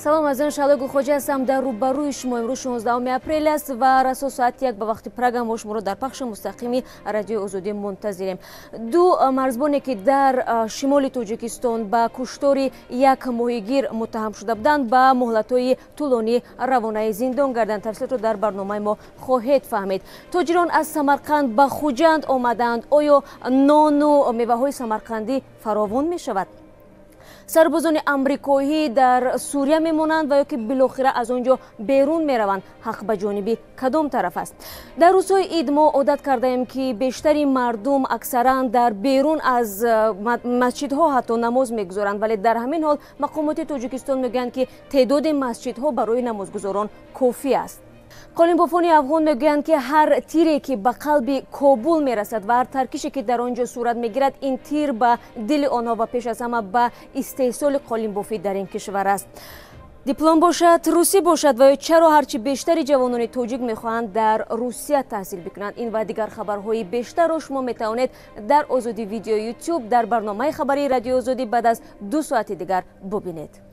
Салом азизон, Шаҳло Гулхоҷа ҳастам дар рӯбарӯи шумо. Имрӯз 16 апрел аст ва расо соати 1 ба вақти Прага мо шуморо дар пахши мустақими Радиои Озодӣ мунтазирем. Ду марзбоне, ки дар шимоли Тоҷикистон ба куштори як моҳигир муттаҳам шуда буданд, ба муҳлатҳои тӯлонӣ равонаи зиндон гарданд. Тафсилотро дар барномаи мо хоҳед фаҳмид. Тоҷирон аз Самарқанд ба Хуҷанд омаданд. Оё нону меваҳои самарқандӣ фаровон мешавад? Сарбозони амрикоӣ дар Сурия мемонанд ва ё ки билохира аз он ҷо берун мераванд? Ҳақ ба ҷониби кадом тараф аст? Дар рӯзҳои ид мо одат кардаем, ки бештари мардум аксаран дар берун аз масҷидҳо ҳатто намоз мегузоранд, вале дар ҳамин ҳол мақомоти Тоҷикистон мегӯянд, ки теъдоди масҷидҳо барои намозгузорон кофӣ аст. Қолинбофони афғон мегӯянд, ки ҳар тире, ки ба қалби Кобул мерасад, ва ҳар таркише, ки дар он ҷо сурат мегирад, ин тир ба дили онҳо ва пеш аз ҳама ба истеҳсоли қолинбофӣ дар ин кишвар аст. Диплом бошад, русӣ бошад ва ё чаро ҳарчи бештари ҷавонони тоҷик мехоҳанд дар Русия таҳсил бикунанд? Ин ва дигар хабарҳои бештарро шумо метавонед дар Озодӣ Видео Ютуб, дар барномаи хабарии Радиои Озодӣ баъд аз 2 соати дигар бубинед.